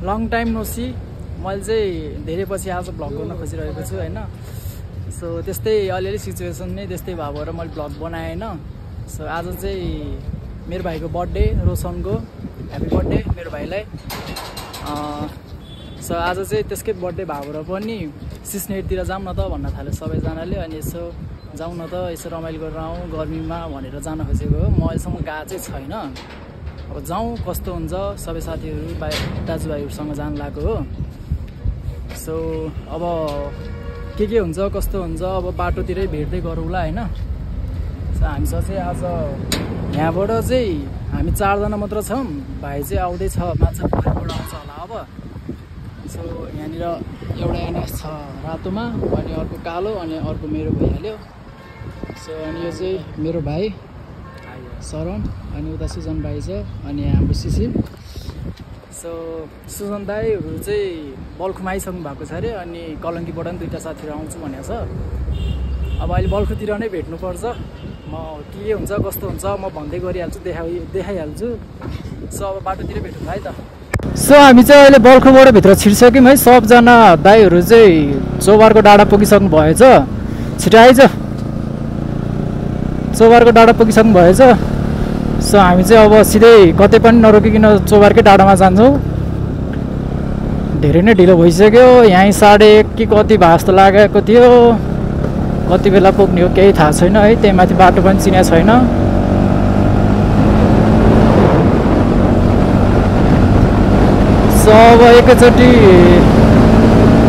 Long time no C. मैले चाहिँ धेरै पछि आज भ्लग गर्न खोजिरहेको छु हैन। सो त्यस्तै अलिअलि सिचुएसन नै त्यस्तै भए भएर मैले भ्लग बनाएँ हैन। सो आज चाहिँ मेरो भाइको बर्थडे, रोशनको ह्यापी बर्थडे मेरो भाइलाई। सो आज चाहिँ त्यसकै बर्थडे भए भएर पनि सिस्नेटतिर जाऊँ न त भन्न थाल्यो सबैजनाले। अनि यसो जाउँ न त, यसो रमाइलो गरेर आउँ गर्मीमा भनेर जान खोजेको हो। म अहिलेसम्म गएको चाहिँ छैन। अब जाउँ कस्तो हुन्छ, सबै साथीहरू दाजुभाइहरूसँग जानु लागेको हो। सो अब के हुन्छ कस्तो हुन्छ अब बाटोतिरै भेट्दै गरौँला हैन। सो हामीसँग चाहिँ आज यहाँबाट चाहिँ हामी 4 जना मात्र छौँ। भाइ चाहिँ आउँदैछ, माछा पोखरीबाट आउँछ होला अब। सो यहाँनिर एउटा एनएस छ रातोमा, अनि अर्को कालो, अनि अर्को मेरो भइहाल्यो। सो अनि यो चाहिँ मेरो भाइ शरण, अनि उता सुजन भाइ छ, अनि हाम्रो सिसिल। सो सुजन दाईहरू चाहिँ बल्खुमा आइसक्नु भएको छ अरे। अनि कलङ्कीबाट पनि 2टा साथीहरू आउँछु भनेको छ। अब अहिले बल्खुतिर नै भेट्नुपर्छ। म के हुन्छ कस्तो हुन्छ म भन्दै गरिहाल्छु, देखाइहाल्छु। सो अब बाटोतिर भेटौँ है त। सो हामी चाहिँ अहिले बल्खुबाट भित्र छिरिसक्यौँ है। सबजना दाईहरू चाहिँ चौबारको डाँडा पुगिसक्नु भएछ। छिटो आइज, चौबारको डाँडा पुगिसक्नु भएछ। सो हामी चाहिँ अब सिधै कतै पनि नरोकिकन चौबारकै डाँडामा जान्छौँ। धेरै नै ढिलो भइसक्यो। यहीँ 1:30 कि कति भए जस्तो लागेको थियो। कति बेला पुग्ने हो केही थाहा छैन है। त्यही माथि बाटो पनि चिनेको छैन। सो अब एकैचोटि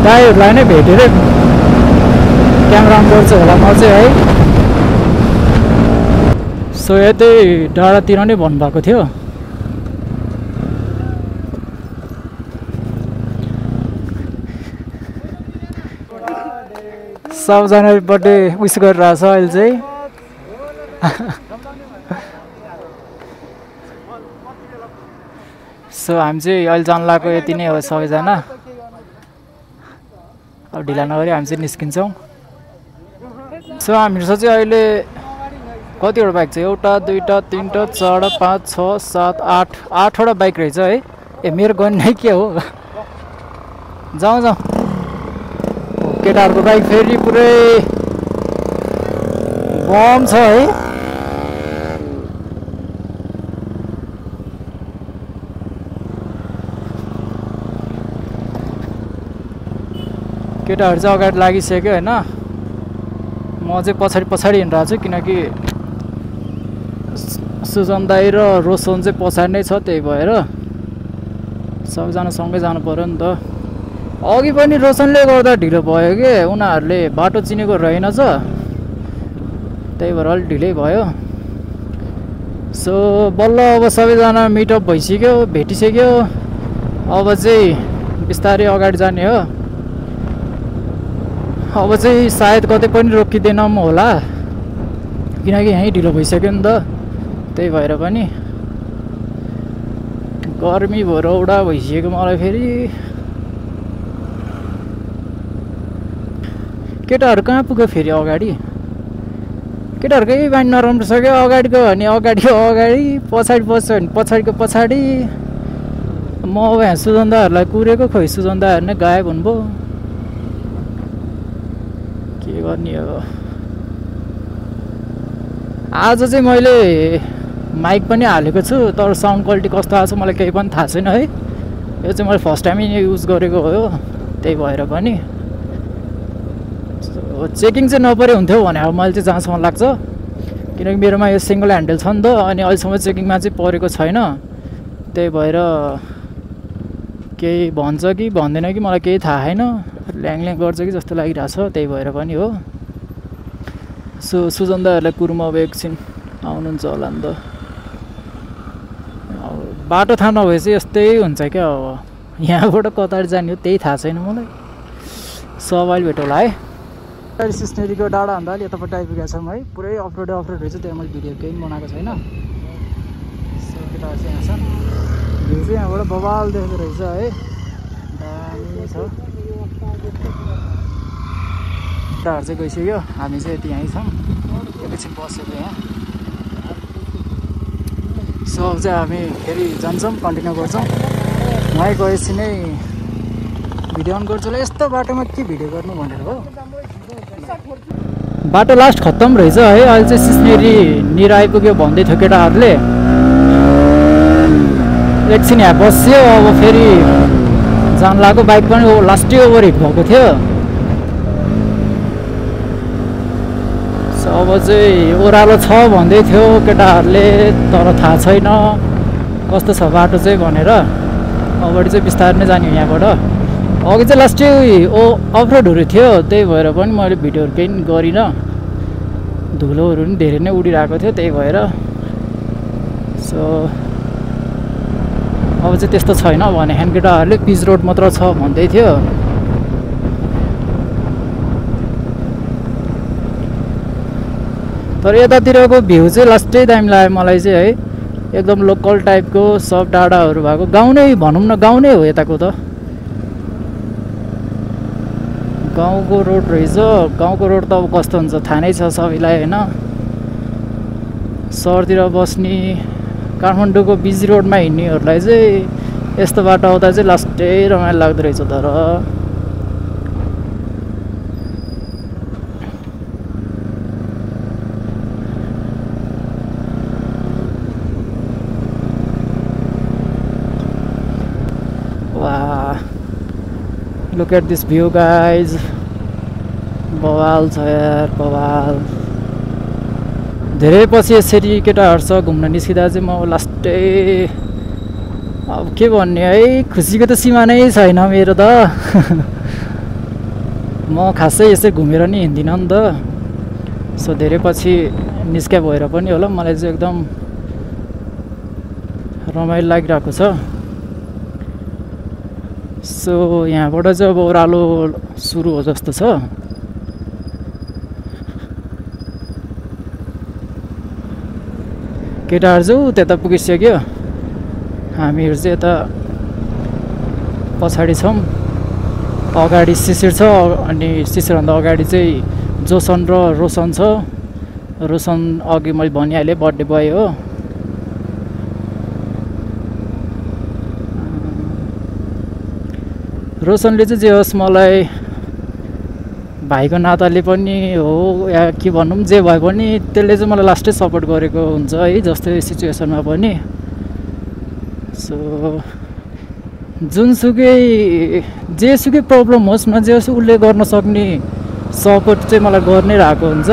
दाईहरूलाई नै भेटेर क्यामेरा अन गर्छु होला म चाहिँ है। सो यतै डाँडातिर नै भन्नुभएको थियो। सबजनाले बर्थडे विस गरिरहेछ अहिले चाहिँ। सो हामी चाहिँ अहिले जान लागेको यति नै हो सबैजना। अब ढिला नगरी हामी चाहिँ निस्किन्छौँ। सो हामीसँग चाहिँ अहिले कतिवटा बाइक छ? 1 2 3 4 5 6 7 8 8वटा बाइक रहेछ है। ए मेरो गन नै के हो? जाउँ केटाहरूको बाइक फेरि पुरै बम छ है। केटाहरू चाहिँ अगाडि लागिसक्यो होइन। म चाहिँ पछाडि हिँडिरहेको छु, किनकि सुजन दाई र रोशन चाहिँ पछाडि नै छ। त्यही भएर सबैजना सँगै जानु पर्यो नि त। अघि पनि रोशनले गर्दा ढिलो भयो कि उनीहरूले बाटो चिनेको रहेनछ, त्यही भएर अलिक ढिलै भयो। सो बल्ल अब सबैजना मिटअप भइसक्यो, भेटिसक्यो। अब चाहिँ बिस्तारै अगाडि जाने हो। अब चाहिँ सायद कतै पनि रोकिँदैन होला, किनकि यहीँ ढिलो भइसक्यो नि त। त्यही भएर पनि गर्मी भएर औडा भइसक्यो मलाई फेरि। केटाहरू कहाँ पुग्यो फेरि अगाडि? केटाहरूको केही बानी नराम्रो छ क्या। अगाडिको भने अगाडिको अगाडि, पछाडि पस्यो भने पछाडिको पछाडि। म अब यहाँ सुजन दाहरूलाई कुरेको, खोइ सुजन दाहरू नै गायब हुनुभयो। के गर्ने अब? आज चाहिँ मैले माइक पनि हालेको छु, तर साउन्ड क्वालिटी कस्तो आएको छ मलाई केही पनि थाहा छैन है। यो चाहिँ मैले फर्स्ट टाइम युज गरेको हो, त्यही भएर पनि चेकिङ चाहिँ नपरे हुन्थ्यो भने अब मैले चाहिँ जहाँसम्म लाग्छ, किनकि मेरोमा यो सिङ्गल ह्यान्डल छ नि त। अनि अहिलेसम्म चेकिङमा चाहिँ परेको छैन। त्यही भएर केही भन्छ कि भन्दैन कि मलाई केही थाहा छैन। ल्याङ गर्छ कि जस्तो लागिरहेको छ, त्यही भएर पनि हो। सुजन दाहरूलाई कुरुमा अब एकछिन आउनुहुन्छ होला नि त। बाटो थाहा नभएपछि यस्तै हुन्छ क्या। अब यहाँबाट कतार जाने हो त्यही थाहा छैन मलाई। सबैले भेटौँला है। सिस्नेरीको डाँडा भन्दा अलि यतापट्टि आइपुगेका छौँ है। पुरै अफरोड रहेछ, त्यहाँ मैले भिडियो केही बनाएको छैन। केटाहरू चाहिँ यहाँ छन्। भ्यू चाहिँ यहाँबाट बबाल देख्दो रहेछ है, दामी छ। केटाहरू चाहिँ गइसक्यो, हामी चाहिँ यति यहीँ छौँ। एकैछिन बसेको यहाँ। सो अब चाहिँ हामी फेरि जान्छौँ, कन्टिन्यू गर्छौँ। वहीँ गएपछि नै भिडियो अन गर्छु होला। यस्तो बाटोमा के भिडियो गर्नु भनेर हो। बाटो लास्ट खत्तम रहेछ है। अहिले चाहिँ सिस्नेरीनिर आइपुग्यो भन्दै थियो केटाहरूले। एकछिन यहाँ बस्यो, अब फेरि जान लाग्यो। बाइक पनि लास्टै ओभरहिट भएको थियो। अब चाहिँ ओह्रालो छ भन्दै थियो केटाहरूले, तर थाहा छैन कस्तो छ बाटो चाहिँ भनेर। अगाडि चाहिँ बिस्तारै नै जाने हो यहाँबाट। अघि चाहिँ लास्टै अफरोडहरू थियो, त्यही भएर पनि मैले भिडियोहरू केही गरिनँ। धुलोहरू पनि धेरै नै उडिरहेको थियो, त्यही भएर। सो अब चाहिँ त्यस्तो छैन भने केटाहरूले पिच रोड मात्र छ भन्दै थियो। तर यतातिरको भ्यू चाहिँ लास्टै दामी लाग्यो मलाई चाहिँ है। एकदम लोकल टाइपको, सब डाँडाहरू भएको गाउँ नै भनौँ न, गाउँ नै हो यताको त। गाउँको रोड रहेछ। गाउँको रोड त अब कस्तो हुन्छ थाहा नै छ सबैलाई होइन। सहरतिर बस्ने काठमाडौँको बिजी रोडमा हिँड्नेहरूलाई चाहिँ यस्तो बाटो आउँदा चाहिँ लास्टै रमाइलो लाग्दो रहेछ। तर look at this view guys, बवाल छ यार, बवाल। धेरै पछि यसरी केटाहरूसँग घुम्न निस्किँदा चाहिँ म लास्टै अब के भन्ने है, खुसीको त सीमा नै छैन मेरो त। म खासै यसरी घुमेर नि हिँड्दिनँ नि त। सो धेरै पछि निस्किया भएर पनि होला मलाई चाहिँ एकदम रमाइलो लागिरहेको छ। सो यहाँबाट चाहिँ अब ओह्रालो सुरु हो जस्तो छ। केटाहरू चाहिँ त्यता पुगिसक्यो, हामीहरू चाहिँ यता पछाडि छौँ। अगाडि शिशिर छ, अनि शिशिरभन्दा अगाडि चाहिँ जोसन र रोशन छ। रोशन अघि मैले भनिहालेँ बर्थडे बोय हो। रोशनले चाहिँ जे होस् मलाई भाइको नाताले पनि हो या के भनौँ, जे भए पनि त्यसले चाहिँ मलाई लास्टै सपोर्ट गरेको हुन्छ है, जस्तै सिचुएसनमा पनि। सो जेसुकै प्रब्लम होस् न, जे होस् उसले गर्न सक्ने सपोर्ट चाहिँ मलाई गर्नै रहेको हुन्छ।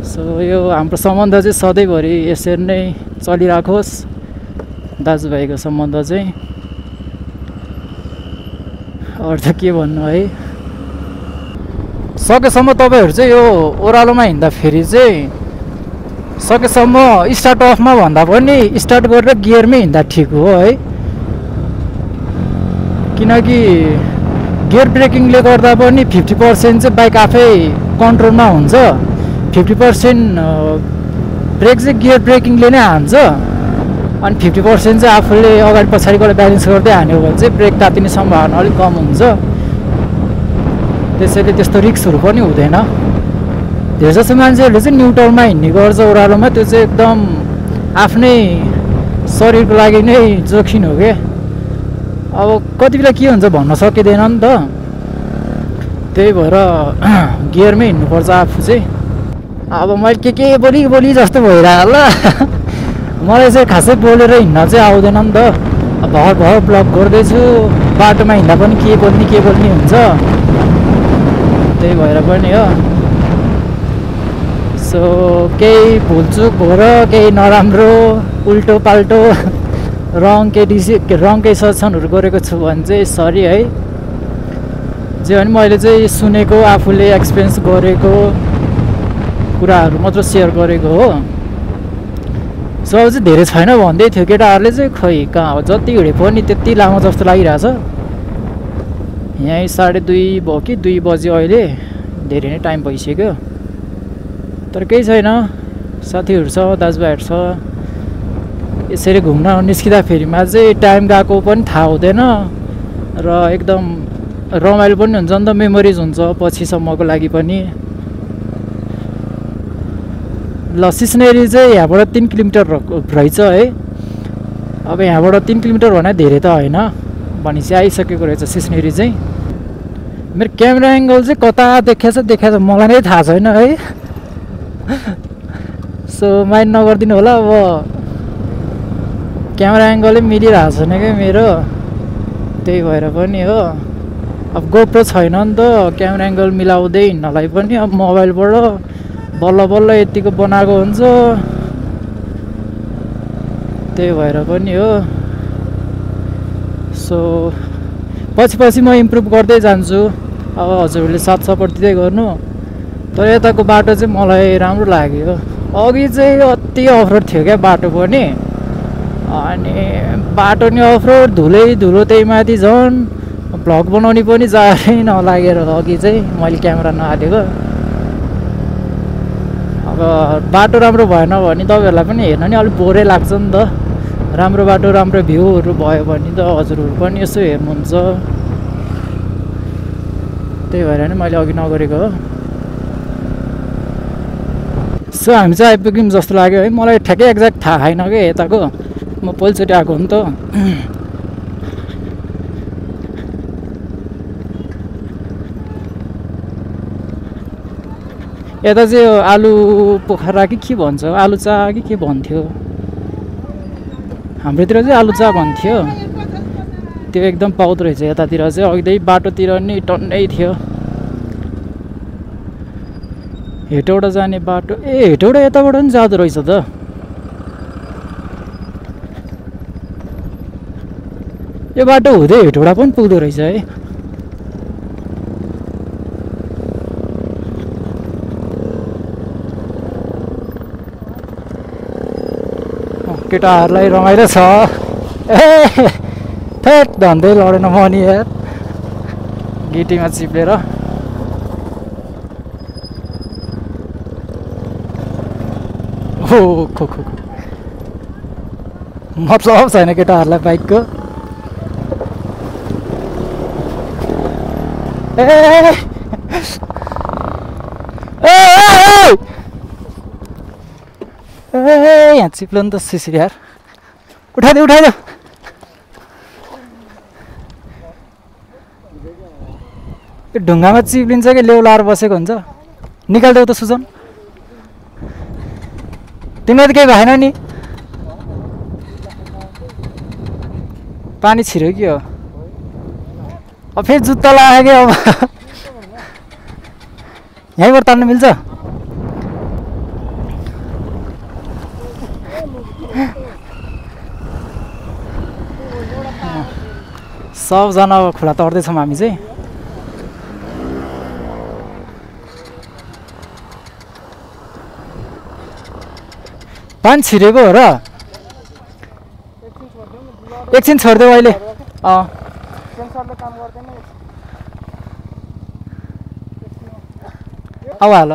सो यो हाम्रो सम्बन्ध चाहिँ सधैँभरि यसरी नै चलिराखोस्, दाजुभाइको सम्बन्ध चाहिँ। अरू त के भन्नु है। सकेसम्म तपाईँहरू चाहिँ यो ओह्रालोमा हिँड्दाखेरि चाहिँ सकेसम्म स्टार्ट अफमा भन्दा पनि स्टार्ट गरेर गियरमै हिँड्दा ठिक हो है। किनकि गियर ब्रेकिङले गर्दा पनि 50% चाहिँ बाइक आफै कन्ट्रोलमा हुन्छ। 50% ब्रेक चाहिँ गियर ब्रेकिङले नै हान्छ, अनि 50% चाहिँ आफूले अगाडि पछाडि गरेर ब्यालेन्स गर्दै हान्यो भने चाहिँ ब्रेक तातिने सम्भावना अलिक कम हुन्छ। त्यसैले त्यस्तो रिस्कहरू पनि हुँदैन। धेरैजसो मान्छेहरूले चाहिँ न्युट्रलमा हिँड्ने गर्छ ओह्रालोमा, त्यो चाहिँ एकदम आफ्नै शरीरको लागि नै जोखिम हो क्या। अब कति बेला के हुन्छ भन्न सकिँदैन नि त। त्यही भएर गियरमै हिँड्नुपर्छ आफू चाहिँ। अब मैले के बोली जस्तो भइरह होला। मलाई चाहिँ खासै बोलेर हिँड्न चाहिँ आउँदैन नि त। भर ब्लग गर्दैछु, बाटोमा हिँड्दा पनि के बोल्ने हुन्छ, त्यही भएर पनि हो। सो केही भुलचुक भएर केही नराम्रो उल्टो पाल्टो रङ केही सजेसनहरू गरेको छु भने चाहिँ सरी है। जे भने मैले चाहिँ सुनेको, आफूले एक्सपिरियन्स गरेको कुराहरू मात्र सेयर गरेको हो। सो अब चाहिँ धेरै छैन भन्दै थियो केटाहरूले चाहिँ, खै कहाँ हो, जति हिँडे पनि त्यति लामो जस्तो लागिरहेछ। यहीँ 2:30 भयो कि 2 बज्यो अहिले, धेरै नै टाइम भइसक्यो। तर केही छैन, साथीहरू छ, दाजुभाइहरू छ। यसरी घुम्न निस्किँदाखेरिमा चाहिँ टाइम गएको पनि थाहा हुँदैन र एकदम रमाइलो पनि हुन्छ नि त, मेमोरिज हुन्छ पछिसम्मको लागि पनि। ल सिस्नेरी चाहिँ यहाँबाट 3 किलोमिटर रहेछ है। अब यहाँबाट 3 किलोमिटर भने धेरै त होइन भनेपछि आइसकेको रहेछ सिस्नेरी चाहिँ। मेरो क्यामेरा एङ्गल चाहिँ कता देखेछ मलाई नै थाहा छैन है। सो माइन्ड नगरिदिनु होला। अब क्यामेरा एङ्गलै मिलिरहेको छैन क्या मेरो, त्यही भएर पनि हो। अब गोप्रो छैन नि त क्यामेरा एङ्गल मिलाउँदै हिँड्नलाई पनि। अब मोबाइलबाट बल्ल बल्ल यतिको बनाएको हुन्छ, त्यही भएर पनि हो। सो पछि म इम्प्रुभ गर्दै जान्छु। अब हजुरहरूले साथ सपोर्ट दिँदै गर्नु। तर यताको बाटो चाहिँ मलाई राम्रो लाग्यो। अघि चाहिँ अति अफरोड थियो क्या बाटो पनि, अनि बाटो नि अफरोड, धुलो त्यही माथि झन् भ्लग बनाउने पनि जारै नलागेर अघि चाहिँ मैले क्यामेरा नहालेको। अब बाटो राम्रो भएन भने तपाईँहरूलाई पनि हेर्न नि अलिक बोरै लाग्छ नि त। राम्रो बाटो राम्रो भ्यूहरू भयो भने त हजुरहरू पनि यसो हेर्नुहुन्छ, त्यही भएर नि मैले अघि नगरेको हो। सो हामी चाहिँ आइपुग्यौँ जस्तो लाग्यो है। मलाई ठ्याक्कै एक्ज्याक्ट थाहा छैन क्या यताको, म पहिलोचोटि आएको हो नि त। यता चाहिँ आलु पोखरा कि के भन्छ, आलु चा कि के भन्थ्यो, हाम्रोतिर चाहिँ आलु चा भन्थ्यो। त्यो एकदम पाउँदो रहेछ यतातिर चाहिँ। अघि बाटोतिर नि टन्नै थियो। हेटौडा जाने बाटो, हेटौडा यताबाट पनि जाँदो रहेछ त। यो बाटो हुँदै हेटौडा पनि पुग्दो रहेछ है। केटाहरूलाई रमाइलो छ। थेट धन्दै लडेन म नि यार, गिटीमा चिप्लेर। हो खो मतलब छैन केटाहरूलाई बाइकको। यहाँ चिप्लो नि त सिसी यार, उठाइदेऊ। यो ढुङ्गामा चिप्लिन्छ कि लेउ लाएर बसेको हुन्छ। निकालिदेऊ त सुजन, तिमीलाई त केही भएन नि। पानी छिर्यो कि हो? अब फेरि जुत्ता लगायो कि अब यहीँबाट तान्नु मिल्छ? सबजना अब खोला तर्दैछौँ हामी चाहिँ। पानी छिरेको हो र? एकछिन छोडिदेऊ अहिले। अब हाल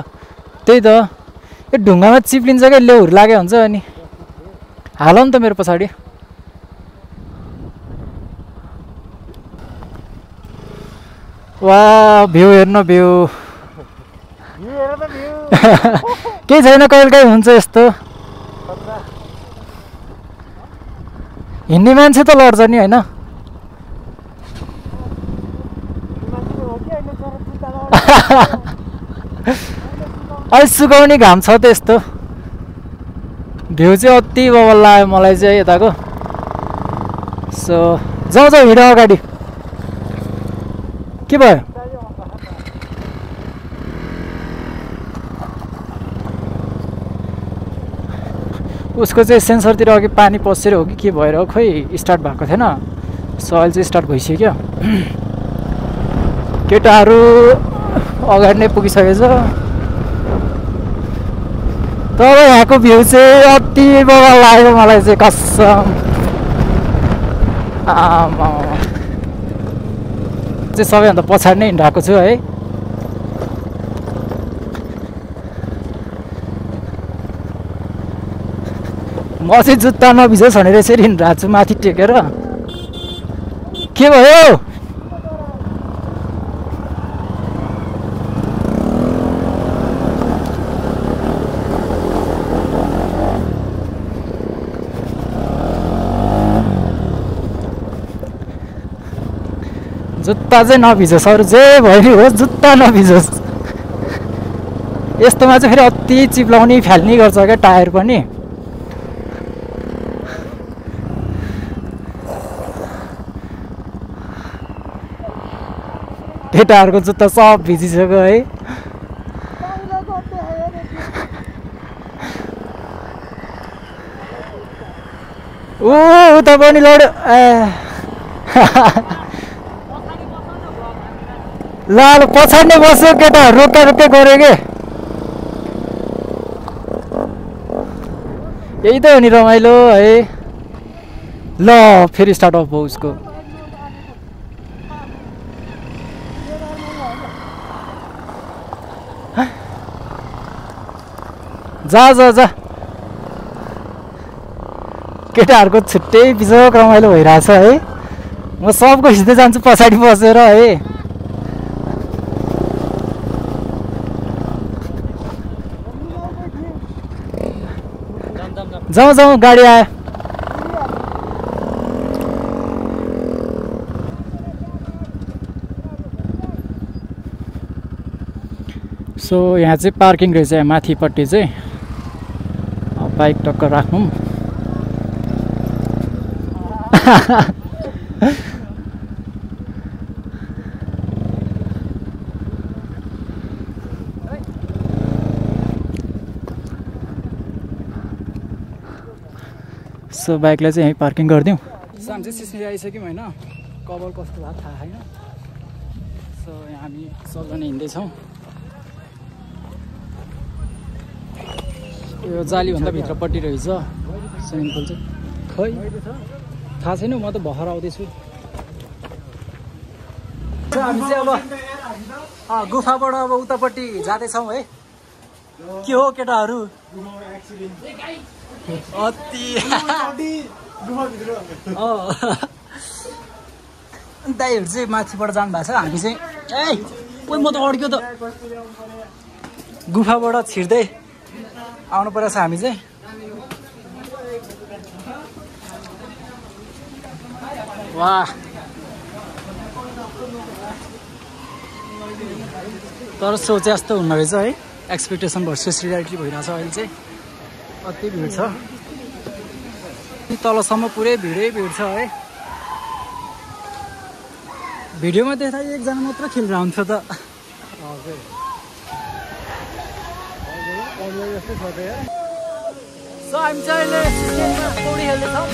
त्यही त, यो ढुङ्गामा चिप्लिन्छ क्या लेउहरू लाग्यो हुन्छ। अनि हाल नि त मेरो पछाडि। वा भ्यू हेर्नु, भ्यू केही छैन, कहिलेकाहीँ हुन्छ यस्तो। हिँड्ने मान्छे त लड्छ नि होइन। अहिले सुकाउने घाम छ त्यस्तो। भ्यू चाहिँ अति बबल लाग्यो मलाई चाहिँ यताको। सो जाउँ हिँड अगाडि। के भयो? उसको चाहिँ सेन्सरतिर अघि पानी पसेर हो कि के भएर हो, खोइ स्टार्ट भएको थिएन। सो अहिले चाहिँ स्टार्ट भइसक्यो। केटाहरू अगाडि नै पुगिसकेछ। तर यहाँको भ्यू चाहिँ अति बवाल लाग्यो मलाई चाहिँ कसम। आमा चाहिँ सबैभन्दा पछाडि नै हिँडिरहेको छु है। म चाहिँ जुत्ता नभिजोस् भनेर यसरी हिँडिरहेको छु माथि टेकेर। के भयो? जुत्ता चाहिँ नभिजोस्, अरू जे भयो नि होस् जुत्ता नभिजोस्। यस्तोमा चाहिँ फेरि अति चिप्लाउने फ्याल्ने गर्छ क्या टायर पनि। केटाहरूको जुत्ता सब भिजिसक्यो है। उता पनि लड्यो। ल पछाडि नै बस्यो केटाहरू, रोक्का रोक्का गऱ्यो के। यही त हो नि रमाइलो है। ल फेरि स्टार्ट अफ भयो उसको। जा जा जा, केटाहरूको छुट्टै बिजोक रमाइलो भइरहेछ है। म सबको सिधै जान्छु पछाडि बसेर है। जाउँ जाउँ, गाडी आयो। सो यहाँ चाहिँ पार्किङ रहेछ, यहाँ माथिपट्टि चाहिँ बाइक टक्क राख्नु। सो बाइकलाई चाहिँ यहीँ पार्किङ गरिदिउँ। सो हामी चाहिँ सिस्ने आइसक्यौँ होइन, कभर कस्तो भएको थाहा छैन। सो यहाँ हामी सबजना हिँड्दैछौँ। यो जालीभन्दा भित्रपट्टि रहेछ स्विमिङ पुल चाहिँ। खै थाहा छैन, म त भर्खर आउँदैछु। हामी चाहिँ अब गुफाबाट अब उतापट्टि जाँदैछौँ है। के हो केटाहरू दाइहरू चाहिँ माथिबाट जानु भएको छ। हामी चाहिँ कोही म त अड्क्यो त, गुफाबाट छिर्दै आउनु परेको छ हामी चाहिँ। वाह, तर सो चाहिँ यस्तो हुँदो रहेछ है। एक्सपेक्टेसन भर्सेस रियालिटी भइरहेछ अहिले चाहिँ। अति भिड छ, तलसम्म पुरै भिडै भिड छ है। भिडियोमा देख्दा एकजना मात्र खेलिरहेको हुन्थ्यो त। सो हामी चाहिँ अहिले पौडी खेल्दैछौँ।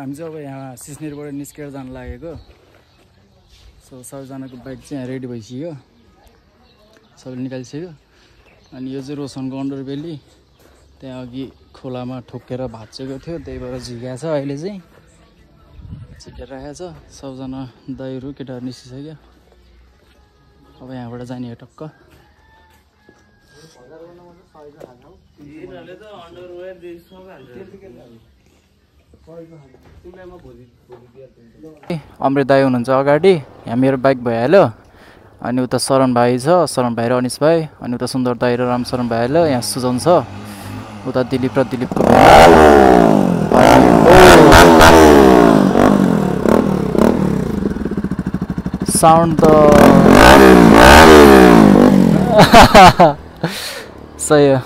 हामी चाहिँ अब यहाँ सिस्नेरबाट निस्केर जान लागेको। सो सबैजनाको बाइक चाहिँ यहाँ रेडी भइसक्यो, सबैले निकालिसक्यो। अनि यो चाहिँ रोसनको अन्डरबेली, त्यहाँ अघि खोलामा ठोकेर भाँचेको थियो, त्यही भएर झिकेको छ। अहिले चाहिँ झिकेर राखेको छ। सबजना दाइहरू केटाहरू निस्किसक्यो। अब यहाँबाट जाने हो टक्क। अमृत दाई हुनुहुन्छ अगाडि, यहाँ मेरो बाइक भइहाल्यो। अनि उता शरण भाइ छ, शरण भाइ र अनिश भाइ। अनि उता सुन्दर दाई र रामशरण भाइ हाल्यो। यहाँ सुजन छ, उता दिलीप र दिलीपको साउन्ड त सही हो।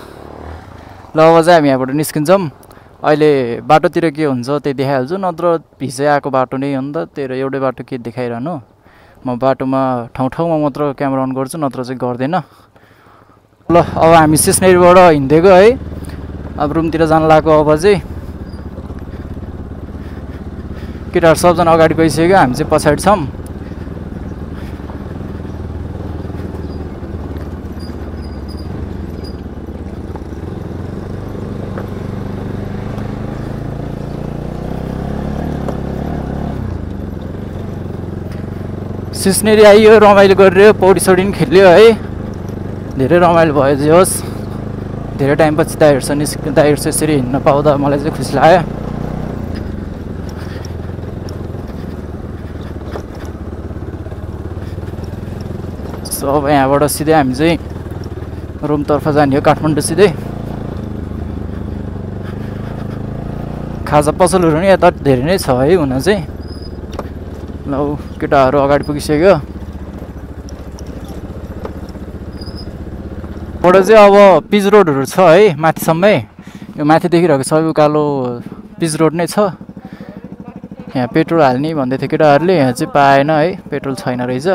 ल अब चाहिँ हामी यहाँबाट निस्किन्छौँ। अहिले बाटोतिर के हुन्छ त्यही देखाइहाल्छु, नत्र भिजै आएको बाटो नै हो नि त, त्यही एउटै बाटो के देखाइरहनु। म बाटोमा ठाउँ ठाउँमा मात्र क्यामेरा अन गर्छु, नत्र चाहिँ गर्दैन। ल अब हामी सिस्नेरीबाट हिँडेको है, अब रुमतिर जान लागेको। अब चाहिँ केटाहरू सबजना अगाडि गइसक्यो, हामी चाहिँ पछाडि छौँ। सिस्नेरी आइयो, रमाइलो गरेर पौडी सौडी पनि खेल्यो है, धेरै रमाइलो भयो। जे होस् धेरै टाइमपछि दाइहरू यसरी हिँड्न पाउँदा मलाई चाहिँ खुसी लाग्यो। सो अब यहाँबाट सिधै हामी चाहिँ रुमतर्फ जाने हो, काठमाडौँ सिधै। खाजा पसलहरू नि यता धेरै नै छ है हुन चाहिँ। ल केटाहरू अगाडि पुगिसक्यो। बाट चाहिँ अब पिच रोडहरू छ है माथिसम्मै। यो माथि देखिरहेको सबै उकालो पिच रोड नै छ। यहाँ पेट्रोल हाल्ने भन्दै थियो केटाहरूले, यहाँ चाहिँ पाएन है, पेट्रोल छैन रहेछ।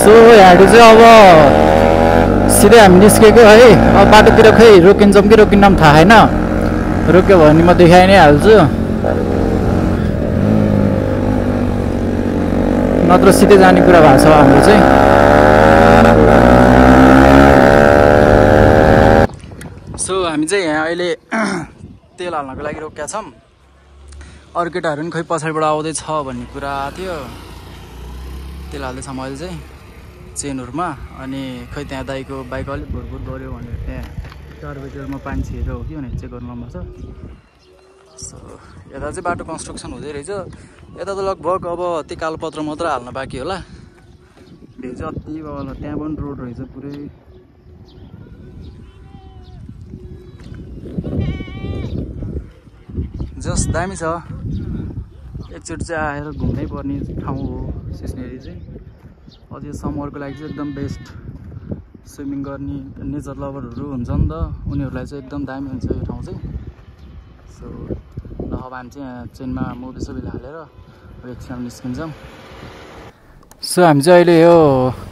सो यहाँहरू चाहिँ अब सिधै हामी निस्केको है। अब बाटोतिर खै रोकिन्छौँ कि रोकिन्न पनि थाहा छैन, रोक्यो भने म देखाइ नै हाल्छु, नत्र सिधै जाने कुरा भएको छ हाम्रो चाहिँ। सो हामी चाहिँ यहाँ अहिले तेल हाल्नको लागि रोकेका छौँ। अरू केटाहरू पनि खै पछाडिबाट आउँदैछ भन्ने कुरा थियो। तेल हाल्दैछौँ अहिले चाहिँ चेनहरूमा। अनि खै त्यहाँ दाइको बाइक अलिक भुरभुर गऱ्यो भनेर त्यहाँ कार्बोरेटरमा पानी छिरेर हो कि भनेर चेक गर्नुपर्छ। सो यता चाहिँ बाटो कन्स्ट्रक्सन हुँदै रहेछ। यता त लगभग अब त्यो कालोपत्र मात्र हाल्न बाँकी होला। भेज जति होला त्यहाँ पनि रोड रहेछ पुरै। जस दामी छ, एकचोटि चाहिँ आएर घुम्नै पर्ने ठाउँ हो सिस्नेरी चाहिँ। अझै समरको लागि चाहिँ एकदम बेस्ट। स्विमिङ गर्ने नेचर लभरहरू हुन्छ नि त, उनीहरूलाई चाहिँ एकदम दामी हुन्छ यो ठाउँ चाहिँ। सो ल अब हामी चाहिँ यहाँ चेनमा मोबिल सोबिल हालेर एकछिन निस्किन्छौँ। सो हामी चाहिँ अहिले यो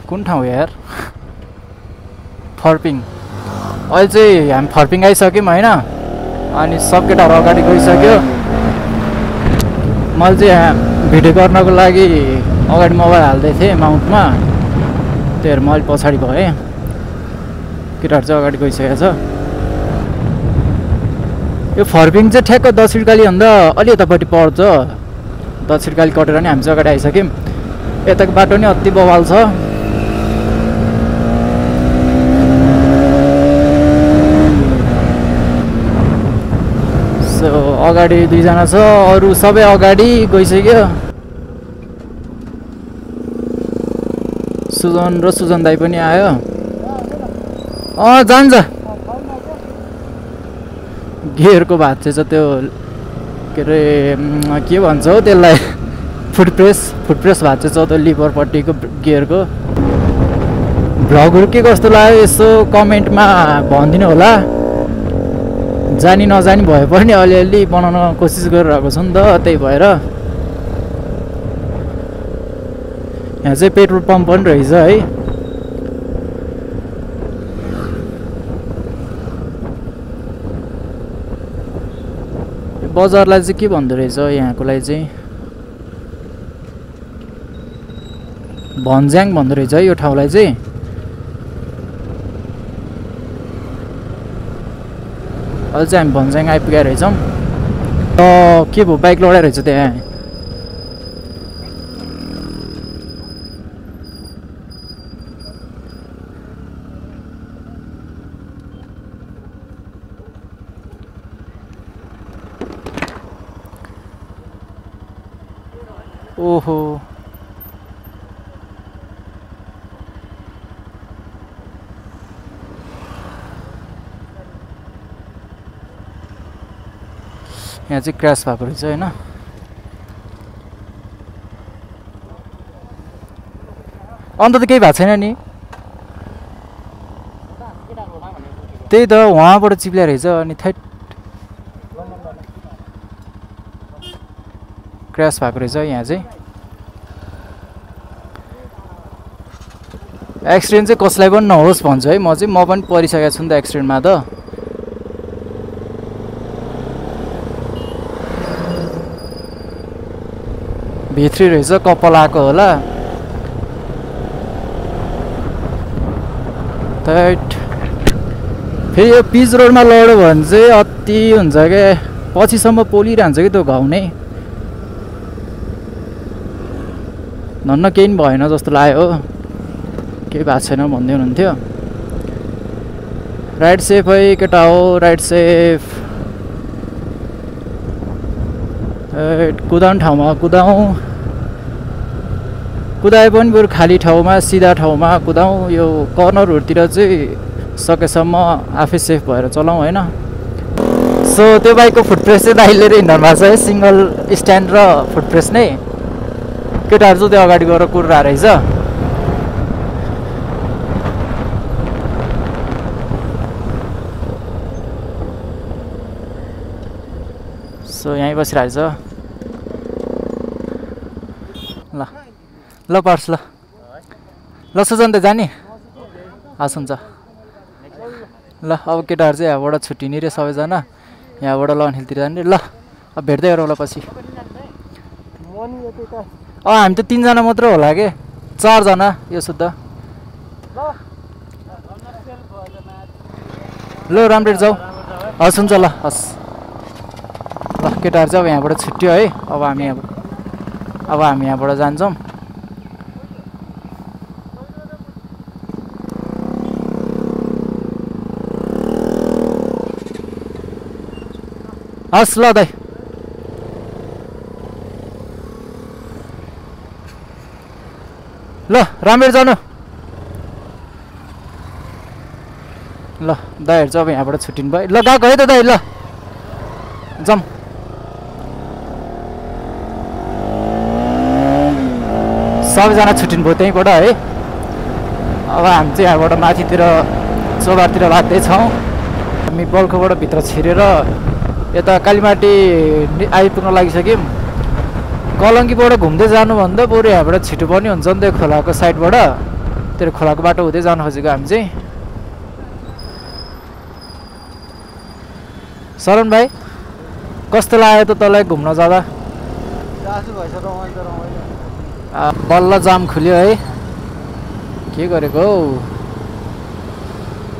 कुन ठाउँ हो यार, फर्पिङ। अहिले चाहिँ हामी फर्पिङ आइसक्यौँ होइन। अनि सब केटाहरू अगाडि गइसक्यो। मैले चाहिँ यहाँ भिडियो गर्नको लागि अगाडि मोबाइल हाल्दै थिएँ माउन्टमा, त्यही भएर म अलिक पछाडि भएँ। केटाहरू चाहिँ अगाडि गइसकेको छ। यो फर्पिङ चाहिँ ठ्याक्क दक्षिणकालीभन्दा अलि यतापट्टि पर्छ। दक्षिणकाली कटेर नि हामी चाहिँ अगाडि आइसक्यौँ। यताको बाटो नि अति बवाल छ। सो अगाडि दुईजना छ, अरू सबै अगाडि गइसक्यो। सुजन र सुजन दाई पनि आयो। जान्छ गियरको भात चाहिँ त्यो के अरे के भन्छ हौ त्यसलाई, फुटप्रेस भात चाहिँ छ त्यो लिभरपट्टिको गियरको। भ्लगहरू के कस्तो लाग्यो यसो कमेन्टमा भनिदिनु होला। जानी नजानी भए पनि अलिअलि बनाउन कोसिस गरिरहेको छु नि त, त्यही भएर। यहाँ चाहिँ पेट्रोल पम्प पनि रहेछ है। बजारलाई चाहिँ के भन्दो रहेछ यहाँकोलाई चाहिँ, भन्ज्याङ भन्दो रहेछ है यो ठाउँलाई चाहिँ। अहिले चाहिँ हामी भन्ज्याङ आइपुगेका रहेछौँ। के भयो बाइक लडाइ रहेछ त्यहाँ। ओहो यहाँ चाहिँ क्रास भएको रहेछ होइन। अन्त त केही भएको छैन नि, त्यही त वहाँबाट चिप्ल्या रहेछ। अनि थैट क्रास भएको रहेछ यहाँ चाहिँ। एक्सिडेन्ट चाहिँ कसलाई पनि नहोस् भन्छु है म चाहिँ। म पनि परिसकेको छु नि त एक्सिडेन्टमा त। भित्री रहेछ कपाल आएको होला। फेरि यो पिच रोडमा लड्यो भने चाहिँ अति हुन्छ क्या, पछिसम्म पोलिरहन्छ कि त्यो घाउ नै। धन्न केही पनि भएन जस्तो लाग्यो हो, केही भएको छैन भन्दै हुनुहुन्थ्यो। राइड सेफ है केटा हो, राइड सेफ। कुदाउने ठाउँमा कुदाए पनि बरु खाली ठाउँमा सिधा ठाउँमा कुदाउँ। यो कर्नरहरूतिर चाहिँ सकेसम्म आफै सेफ भएर चलाउँ होइन। सो त्यो बाइकको फुटप्रेस चाहिँ दाइले हिँड्नु भएको छ है, सिङ्गल स्ट्यान्ड र फुटप्रेस नै। केटाहरू चाहिँ त्यो अगाडि गएर कुरिरहेको रहेछ। सो यहीँ बसिरहेको छ। ल पर्स ल सुजन त जाने हस् हुन्छ। ल अब केटाहरू चाहिँ यहाँबाट छुट्टिने रे सबैजना, यहाँबाट लन हिलतिर जाने। ल अब भेट्दै गरौँ होला पछि। हामी त 3 जना मात्र होला के, 4 जना यो शुद्ध। ल राम्ररी जाऊ। हस् हुन्छ ल हस्। ल केटाहरू चाहिँ अब यहाँबाट छुट्यो है। अब हामी यहाँबाट जान्छौँ। हस् ल दाइ। ल राम्ररी जानु। ल दाइहरू चाहिँ अब यहाँबाट छुट्टिनु भयो। ल गएको है त दाइ। ल जाऊँ। सबैजना छुट्टिनु भयो त्यहीँबाट है। अब हामी चाहिँ यहाँबाट माथितिर चौबारतिर लाग्दैछौँ। हामी बल्खोबाट भित्र छिरेर यता कालीमाटी आइपुग्न लागिसक्यौँ। कलङ्कीबाट घुम्दै जानुभन्दा बरु यहाँबाट छिटो पनि हुन्छ नि त खोलाको साइडबाट। त्यो खोलाको बाटो हुँदै जानु खोजेको हामी चाहिँ। शरण भाइ कस्तो लाग्यो त तँलाई घुम्न जाँदा? बल्ल जाम खुल्यो है। के गरेको हौ?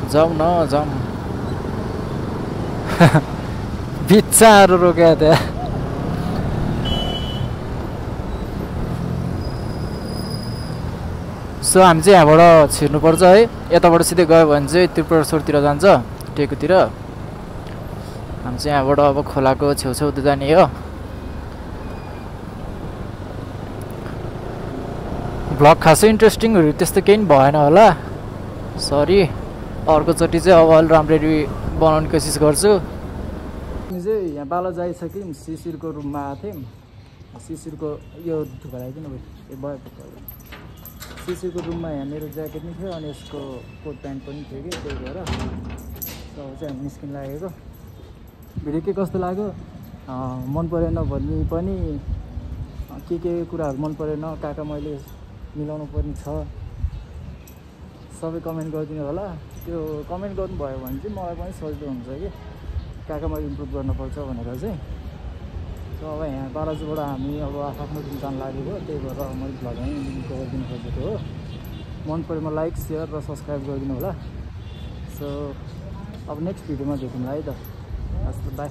जाउँ न जाउँ। बिच्चाहरू रोक्यो त्यहाँ। सो हामी चाहिँ यहाँबाट छिर्नुपर्छ है। यताबाट सिधै गयो भने चाहिँ त्रिपुरेश्वरतिर जान्छ, टेकुतिर। हामी चाहिँ यहाँबाट अब खोलाको छेउछेउ जाने हो। भ्लग खासै इन्ट्रेस्टिङहरू त्यस्तो केही पनि भएन होला, सरी। अर्कोचोटि चाहिँ अब अलि राम्ररी बनाउने कोसिस गर्छु। हामी चाहिँ यहाँ बाल जाइसक्यौँ। शिशिरको रुममा आएको थियौँ। शिशिरको यो धुका लगाइदिनु भयो। शिशिरको रुममा यहाँ मेरो ज्याकेट पनि थियो अनि यसको कोट प्यान्ट पनि थियो कि, त्यही भएर अब चाहिँ हामी निस्किन लागेको। भिडियो के कस्तो लाग्यो? मन परेन भन्ने पनि के कुराहरू मन परेन, कहाँ मैले मिलाउनु पर्ने छ सबै कमेन्ट गरिदिनु होला। त्यो कमेन्ट गर्नुभयो भने चाहिँ मलाई पनि सजिलो हुन्छ कि कहाँ मैले इम्प्रुभ गर्नुपर्छ भनेर चाहिँ। सो अब यहाँ बालाजुबाट हामी अब आफ्नो दिन जान लागेको, त्यही भएर मैले भ्लगमै गरिदिनु खोजेको हो। मन परेमा लाइक सेयर र सब्सक्राइब गरिदिनु होला। सो अब नेक्स्ट भिडियोमा भेटौँला है त। हस् बाई।